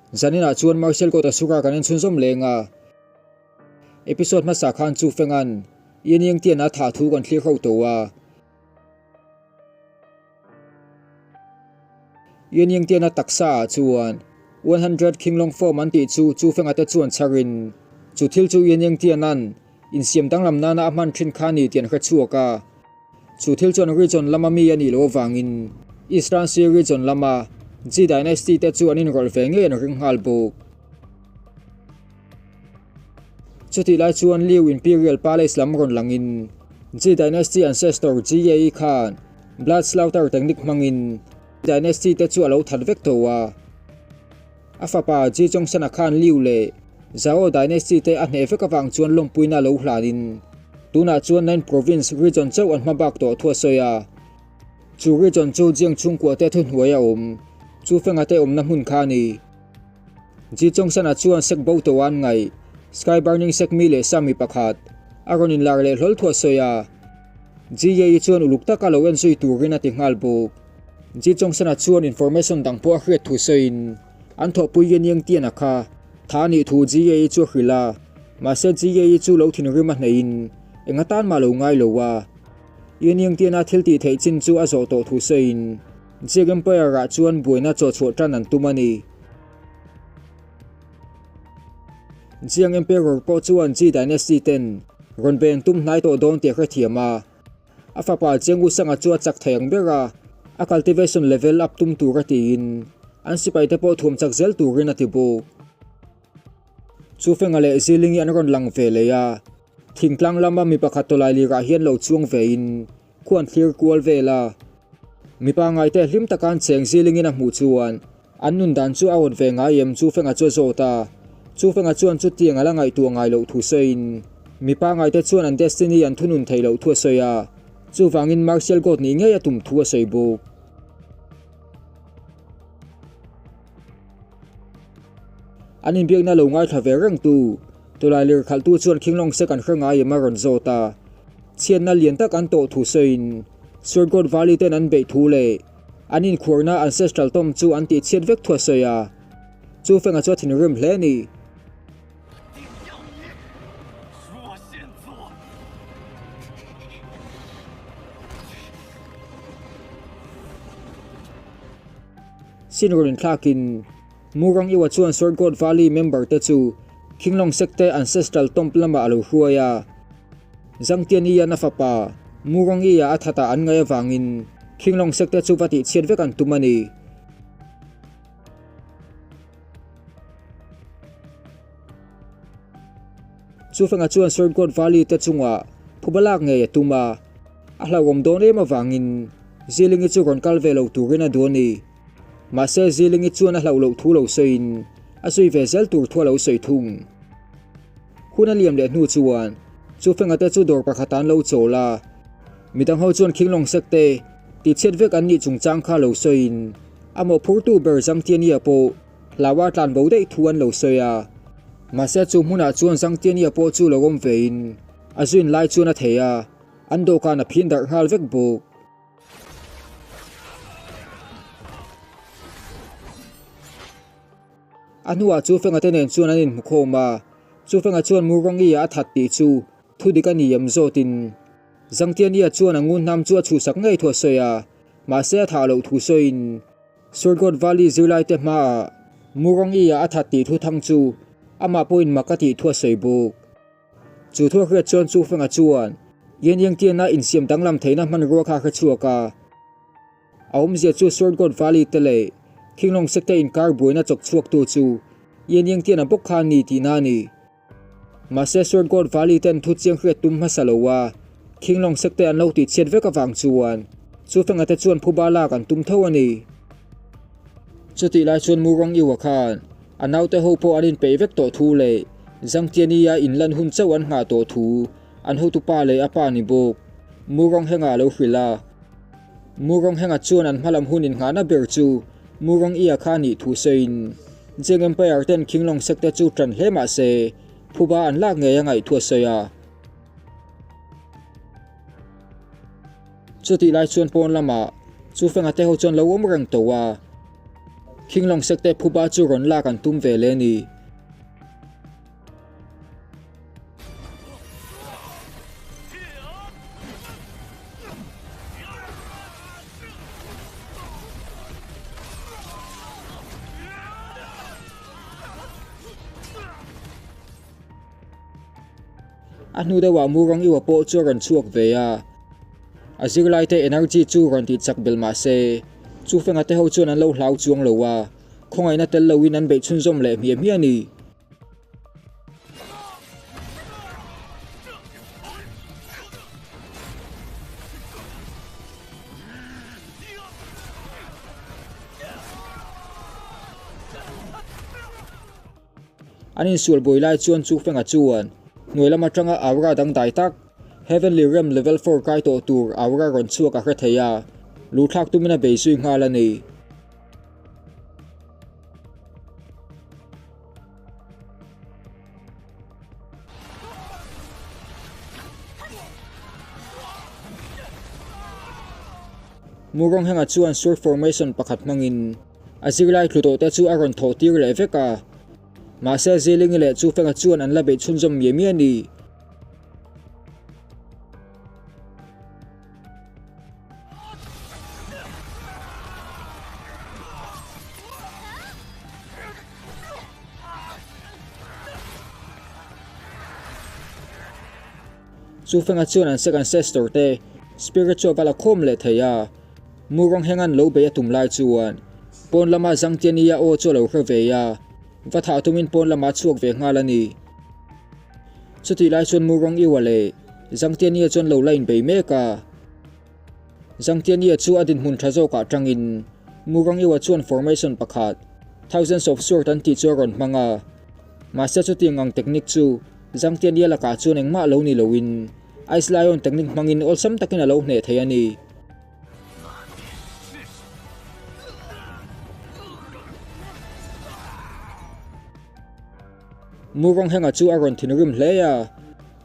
Zaninah chuan Martial Court a sura kan en chhunzawm leng a. Episode hmasa khan chu Fengan Ian Yangtian a thah thu kan thlir ho tawh a. Ian Yangtian a taksa ah chuan 100 Qinglong Form an tih chu Chu Fenga te chuan chharin chu thil chu Ian Yangtian an insiam danglam nana a hman thin kha ni tih an hre chhuak a. Chu thil chuan region lama mi a nih loh avangin Eastern Sea region lama Ji dynasty te chu an inrawlh ve ngei an ring nghal bawk. Chutih lai chuan Liu Imperial Palace lam rawn langin Ji dynasty ancestor Ji Ye-i khan blood slaughter technique hmangin dynasty te chu a lo that vek tawh a. A fapa Ji Chongsan-a khan Liu leh Zhao dynasty te a hneh vek avang chuan lawmpuina lo hlanin tunah chuan Nine Province region chauh an hma bak tawh thu a sawi a. Chu region chu Jiang chhungkua te thuhnuai a awm, chu fenga te awmna hmun kha a ni. Ji Chongsan-a chuan sek bo tawh an ngaih, Sky Burning Sek mi leh sa mi pakhat, a rawn inlar leh hlawl thu a sawi a. Ji Ye-i chuan uluk taka lo en zui turin a ti nghal bawk. Ji Chongsan-a chuan information dang pawh a hriat thu sawiin an thawhpui Yin Yang Tian-a kha tha a nih thu Ji Ye-i chu a hrilh a, mahse Ji Ye-i chu lo thinrim a hneihin eng atan mah lo ngai lo a. Yin Yang Tian-a thil tih theih chin chu a zawh tawh thu sawiin Jiang Empire-ah chuan buaina chawhchhuah tan an tum a ni. Jiang Emperor pawh chuan Ji Dynasty ten rawn bei an tum hnai tawh dawn tih a hrethiam a. A fapa Chiang Usanga chu a chak thei ang ber a, a cultivation level up tum tur a tiin an sipai te pawh thuam chak zel turin a ti bawk. Chu Fenga leh Zilingi an rawn lang ve leh a, thingtlang lama mi pakhat tawlai lirah hian lo chuang vein khuan thlir kual vel a. Mipa ngaite hlim taka an cheng Zilingin a hmuh chuan an nun dan chu a awt ve ngai em Chu Fenga chu a zawt a. Chu Fenga chuan chutiang a la ngaihtuah ngai loh thu sawiin mipa ngaite chuan an destiny an thunun theih loh thu a sawi a, chuvangin Martial God nih ngei a tum thu a sawi bawk. An inbiakna lo ngaithla ve reng tu Tawlai lirkhalhtu chuan Khinglawng sek an hre ngai em a rawn zawt a. Chhiatna lian tak an tawh thu sawiin Sword God Valley ten an beih thu leh an inkhuarna Ancestral Tomb chu an tihchhiat vek thu a sawi a. Chu Fenga chu a thinrim hle a ni. Sin rawn inthlakin Murang Iwa chuan Sword God Valley member te chu Khinglong Sekte Ancestral Tomb lamah a lo hruai a. Zangtiani-an a fapa Murang Iya a thatah an ngaih avangin Khinglong Sekte chu va tihchhiat vek an tum a ni. Chufenga chuan Sword God Valley te chungah phuba lak ngei a tum a, a hlauhawm dawn em avangin Zilingi chu rawn kal ve lo turin a duh a ni. Mahse Zilingi chuan a hlauh loh thu lo sawiin a zui ve zel tur thu a lo sawi thung. Hun a liam leh hnu chuan Chufenga te chu dawr pakhat ah an lo chawl a, midang ho chuan Khinglawng sek te tihchhiat vek an nih chungchang kha lo sawiin a mawhphurtu ber Zangtiania pawh Hlaua tlan bo daih thu an lo sawi a, mahse chu hmunah chuan Zangtiania pawh chu lo awm vein a zuin lai chuan a thei a, an dawhkan a phin darh nghal vek bawk. A hnuah chu Fenga te nen chuan an inhmu khawm a, chu Fenga chuan Murwangi-a a that tih chu thu dik a ni em zawtin Zangtiania chuan a ngunhnam chu a chhuhsak ngei thu a sawi a, mahse a thah loh thu sawiin Surgot Valley zirlaite hmaah Murangi-a a that tih thu thang chu amah pawhin mak a tih thu a sawi bawk. Chu thu a hriat chuan Chu Fenga chuan Yen Yang Tian-a insiam danglam theihna hmanrua kha a hre chhuak a. A awmzia chu Surgot Valley te leh Khinglawng Sekte inkar buaina chawk chhuaktu chu Yen Yang Tian-a bawk kha a ni tihna a ni. Mahse Surgot Valley ten thu chiang hriat tum hmasa lo a, Khinglawng Sekte an lo tih chhiat vek avang chuan chu fenga te chuan phuba lak an tum tho a ni. Chutih lai chuan Murang Iwa khan a naute ho pawh an inpeih vek tawh thu leh Zangtiani-a inlan hun chauh an nghah tawh thu an hotupa leh a pa ni bawk Murang Henga a lo hrilh a. Murang Henga chuan an hmalam hun innghahna ber chu Murang Ia kha a nih thu sawiin Jeng Empire ten Khinglawng Sekte chu tan hle mah se phuba an lak ngei a ngaih thu a sawi a. Chutih lai chuan pawn lamah chu Fenga te ho chuan lo awm reng tawh a. Khinglawng sekte phuba chu rawn lak an tum ve leh a ni. A hnu deuhah Murang Iwa pawh chu a rawn chhuak ve a, a zirlaite energy chu rawn tih chak belh mah se, chu fenga te ho chuan an lo hlau chuang lo a, khawngaihna tel loin an beih chhunzawm leh hmiah hmiah a ni. An insual buai lai chuan chu fenga chuan hnuai lam atanga aura dangdai tak, Heavenly Realm Level 4 kai tawh tur aura rawn chhuak a hre thei a, luhthlak tumin a bei zui nghal a ni. Murawnghenga chuan Sword Formation pakhat hmangin a zirlai tlu tawhte chu a rawn thawh tir leh vek a, mahse Zilingi leh Chufenga chuan an la beih chhunzawm miah miah a ni. Chufenga chuan an second ancestor te spirit chu a va la khawm leh thei a, Murawnghenga'n lo bei a tum lai chuan pawn lama Zangtiani-a aw chu a lo hre ve a, va thah tumin pawn lamah a chhuak ve nghal a ni. Chutih lai chuan Murawng-Iwa leh Zangtiani-a chuan lo la inbei mek a. Zangtiania chu a dinhmun tha zawkah tangin Murangiwa chuan formation pakhat, Thousands of Sword an tih chu a rawn hmang a. Mahse chutiang ang technique chu Zangtiania lakah chuan engmah lo ni loin Ice Lion technique hmangin awlsam takin a lo hneh thei a ni. Muranghenga chu a rawn thinrim hle a.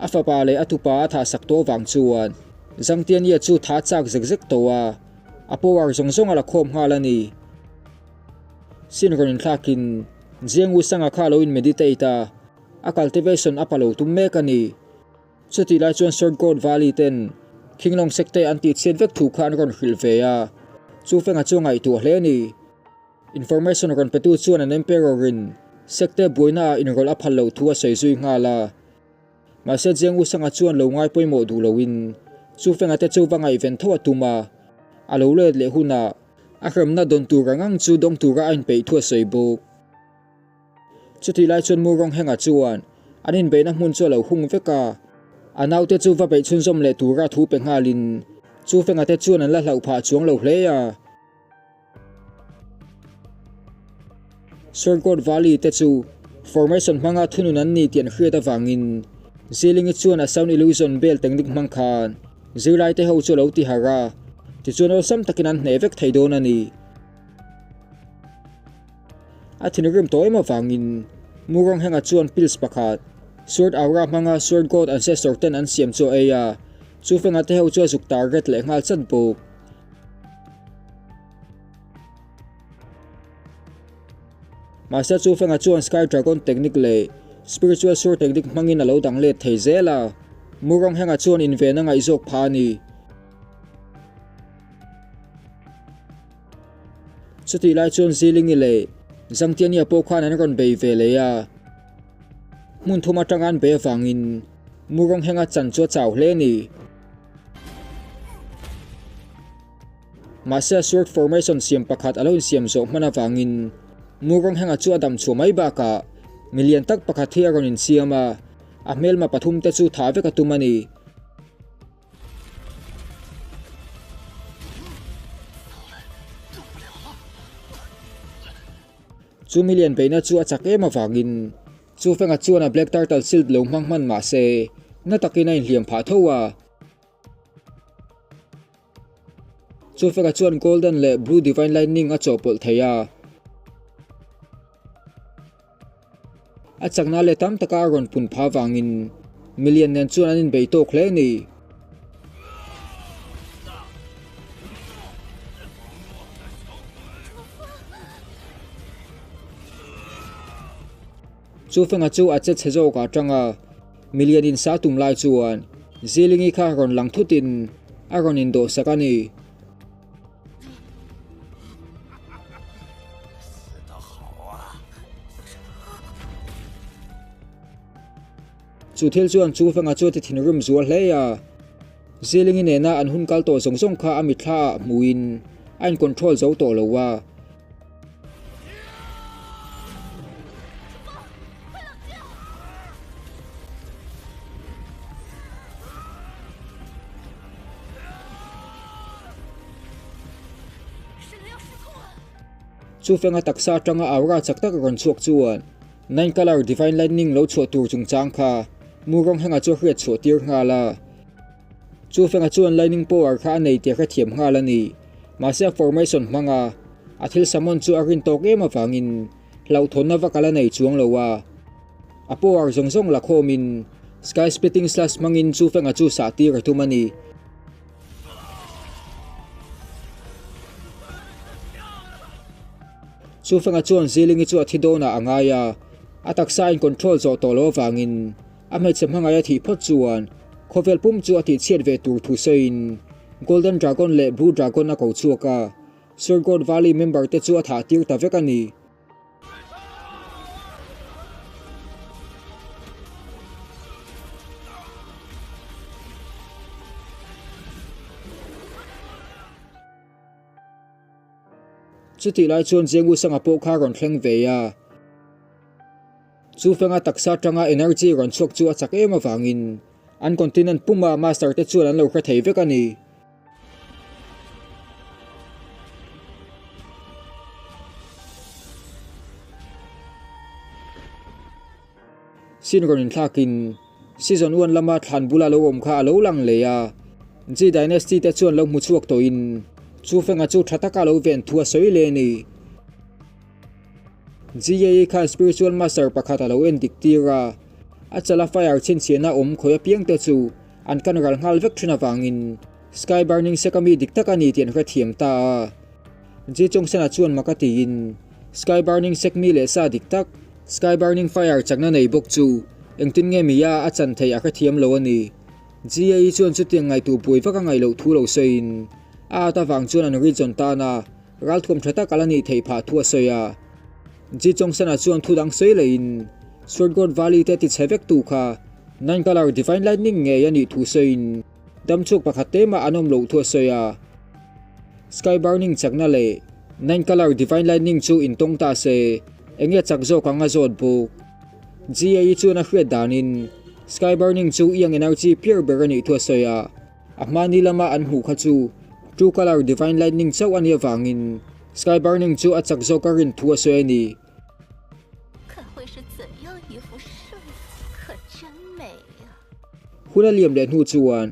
A fapa leh a tupa a thahsak tawh vang chuan Zangtiania chu tha chak zek zek tawh a, a power zawng zawng a la khawm nghal a ni. Sin rawn inthlakin Jiang Wusanga kha a lo in meditate a, a cultivation a pa lo tum mek a ni. Chutih lai chuan Sword God Valley ten Khinglawng Sekte an tihchhiat vek thu kha an rawn hrilh ve a, chu fenga chu a ngaihtuah hle a ni. Information rawn petu chuan an Emperor in Sekte buaina ah inrawlh a phal loh thu a sawi zui nghal a. Mahse Jiang Wusanga chuan lo ngai pawimawh duh loin chu fenga te chu va ngaihven tho a tum a, a lo let leh hunah a hremna dawn tur ang ang chu dawng tura a inpeih thu a sawi bawk. Chutih lai chuan Muronghenga chuan an inbeihna hmun chu a lo hung vek a, a naute chu va beih chhunzawm leh tura thu pe nghalin chu fenga te chuan an la hlauh phah chuang lo hle a. Sword Valley te chu formation hmanga thunun an ni tih an hriat avangin Zilingi chuan a sound illusion bell technique hmang khan zirlaite ho chu a lo ti harh a, tichuan awlsam takin an hneh vek thei dawn a ni. A thinrim tawh em avangin Muronghenga chuan pills pakhat Sword Aura hmanga Sword God Ancestor ten an siam chu a ei a, chufenga te ho chu a zuk target leh nghal chat bawk. Mahse chu Fenga chuan Sky Dragon Technique leh Spiritual Sword Technique hmangin a lo dang let thei zel a, Muronghenga chuan inven a ngaihzawk phah a ni. Chutih lai chuan Zilingi leh Zangtiania pawh khan an rawn bei ve leh a, hmun thum atanga an bei avangin Muronghenga chan chu a chau hle a ni. Mahse a sword formation siam pakhat a lo insiam zawh hman avangin Muronghenga chu a dam chhuah mai bakah milian tak pakhat hi a rawn insiam a, a hmelma pathum te chu thah vek a tum a ni. Chu milian beihna chu a chak em avangin Chufenga chuan a Black Turtle Shield lo hmang hman mahse na takin a inhliam phah tho a. Chufenga chuan Golden leh Blue Divine Lightning a chawhpawlh thei a. A chakna leh tam taka a rawn pun phah avangin milian nen chuan an inbei tawk hle a ni. Chu Fenga chu a che chhe zawk ah tang a, milian in sa tum lai chuan Zilingi kha rawn lang thut in a rawn in dawh sak a ni. Chu thil chuan Chu Fenga chu a ti thinrim zual hle a. Zilingi nena an hun kal tawh zawng zawng kha a mitthla ah hmuin a in control zo tawh lo a. Chu fenga taksa atanga aura chak tak rawn chhuak chuan Nine Colour Divine Lightning lo chhuah tur chungchang kha Muronghenga chu a hriat chhuah tir nghal a. Chu fenga chuan lightning power kha a nei tih a hrethiam nghal a ni. Mahse a formation hmanga a thil summon chu a rin tawk em avangin hlauhthawnna vak a la nei chuang lo a. A power zawng zawng la khawmin sky splitting slash hmangin chu fenga chu sah tir a tum a ni. Chu fenga chuan Zilingi chu a thi dawnah a ngai a, a taksa a in control zawh tawh lo avangin A hmeichhe hmangaih a thih phawt chuan khawvel pum chu a tihchhiat ve tur thu sawiin Golden Dragon leh Blue Dragon a ko chhuak a, Sir God Valley member te chu a thah tir ta vek a ni. Chutih lai chuan Jengu Sanga pawh kha a rawn thleng ve a. Chu fenga taksa atanga energy rawn chhuak chu a chak em avangin an continent puma master te chuan an lo hre thei vek a ni. Sin rawn inthlakin season one lama thlan bula lo awm kha a lo lang leh a, Ji dynasty te chuan lo hmu chhuak tawhin chu fenga chu tha taka lo ven thu a sawi leh a ni. GAE khan Spiritual Master pakhat a lo en dik tir a, a chala fire chhinchhiahna awm khawi apiang te chu an kan ral nghal vek thin avangin Sky Burning Sek a mi dik tak a ni tih an hrethiam ta a. Ji Chongsen-a chuan mak a tiin Sky Burning Sek mi leh sa dik tak, Sky Burning Fire chakna nei bawk chu engtin nge mi a a chan theih a hrethiam lo a ni. GAE chuan chutiang ngaihtuah buai vak a ngaih loh thu lo sawiin a at avang chuan an region tan a Ralthuam tha tak a la nih theih phah thu a sawi a. Ji Chongsan-a chuan thu dang sawi lehin Sword God Valley te tichhe vek tu kha Nine Colour Divine Lightning ngei a nih thu sawiin damchhuak pakhat te mah an awm loh thu a sawi a. Sky Burning chakna leh Nine Colour Divine Lightning chu intawng ta se eng nge chak zawk ang a zawt bawk. GAE chuan a hriat danin Sky Burning chu Yang Energy pure ber a nih thu a sawi a. A hmani lama an hmuh kha chu True Colour Divine Lightning chauh a nih avangin Sky Burning chu a chak zawk a rin thu a sawi a ni. Hun a liam leh hnu chuan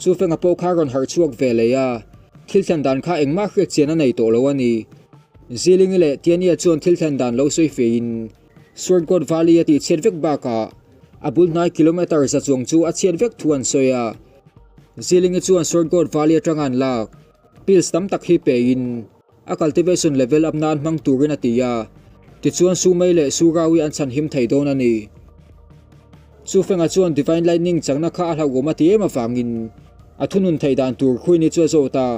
chu fenga pawh kha rawn harh chhuak ve leh a, thil thlen dan kha engmah hriat chian a nei tawh lo a ni. Zilingi leh Tiania chuan thil thlen dan lo sawi feiin Sword God Valley a tihchhiat vek bakah a bul hnai kilometre za chuang chu a chhiat vek thu an sawi a. Zilingi chuan Sword God Valley atanga an lak pills tam tak hi pein a cultivation level up nan hmang turin a ti a, tichuan Sumei leh Surawi an chhanhim thei dawn a ni. Chufenga chuan Divine Lightning chakna kha a hlauhawm a ti em avangin a thunun theih dan tur Khuini chu a zawt a.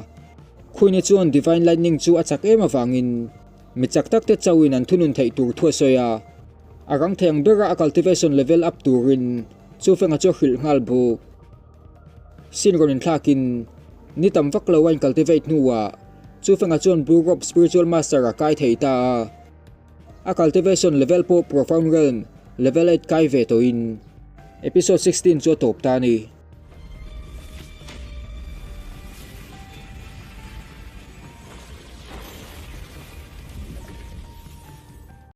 Khuini chuan Divine Lightning chu a chak em avangin Mi chak tak te chauhin an thunun theih tur thu a sawi a, a rang thei ang bera a cultivation level up turin chu fenga chu a hrilh nghal bawk. Sin rawn inthlakin ni tam vak lo a in cultivate hnuah chu fenga chuan Blue Robe Spiritual Master a kai thei ta a, a cultivation level pawh Profound Realm level 8 kai ve tawhin episode 16 chu a tawp ta a ni.